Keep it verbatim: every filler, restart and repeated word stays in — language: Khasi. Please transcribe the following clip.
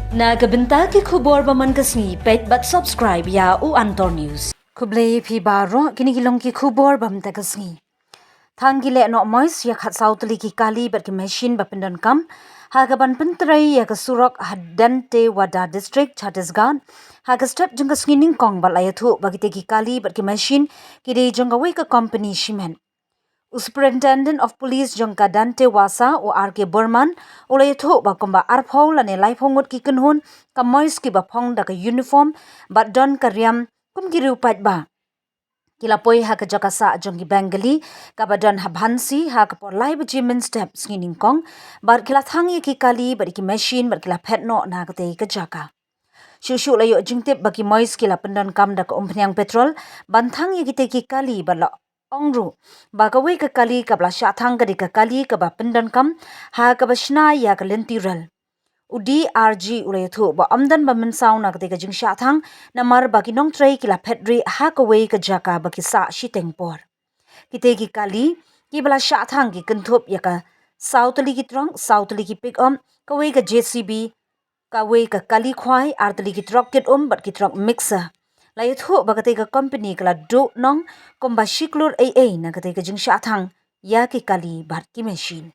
Na ka bynta ki khubor ba man ka sngi, peit bad subscribe ïa u Antor News. Khublei phi baroh, kine ki long ki khubor ba man ka sngi. Thang ki lehnoh MoICE ïa khatsaw tylli ki kali bad ki machine ba pyndonkam ha kaban pyntrei ïa ka surok ha Dantewada District, Chhattisgarh, ha ka step jong ka sngi nyngkong, bad la ïathuh ba kitei ki kali bad ki machine ki dei jong kawei ka company shimet. U Superintendent of Police jong ka Dantewada, u R K Burman, u la ïathuh ba kumba arphew lane laiphew ngut ki kynhun ka MoICE kiba phong da ka uniform bad don ka riam kum ki riew paidbah, ki la poi ha ka jaka sah jong ki Bengali kaba don ha Bhansi ha ka por lai baje mynstep sngi nyngkong, bad ki la thang ïa ki kali bad ïa ki machine bad ki la phet noh na katei ka jaka. Shuh shuh la ïoh jingtip ba ki MoICE ki la pyndonkam da ka umphniang petrol ban thang ïa kitei ki kali, bad la ong ruh ba kawei ka kali kaba la shah thang ka dei ka kali kaba pyndonkam ha kaba shna ïa ka lynti rel. U D R G u la ïathuh ba ym don ba mynsaw na katei ka jingshah thang, namar ba ki nongtrei ki la phet rieh ha kawei ka jaka ba ki sah shiteng por. Kitei ki kali kiba la shah thang ki kynthup ïa ka saw tylli ki trok, saw tylli ki pickup, kawei ka J C B, kawei ka kali khwai, ar tylli ki trok kit um bad ki trok mixer. La ïathuh ba katei ka company ka la duh nong kumba shi klur ei ei na katei ka jingshah thang ïa ki kali bad ki machine.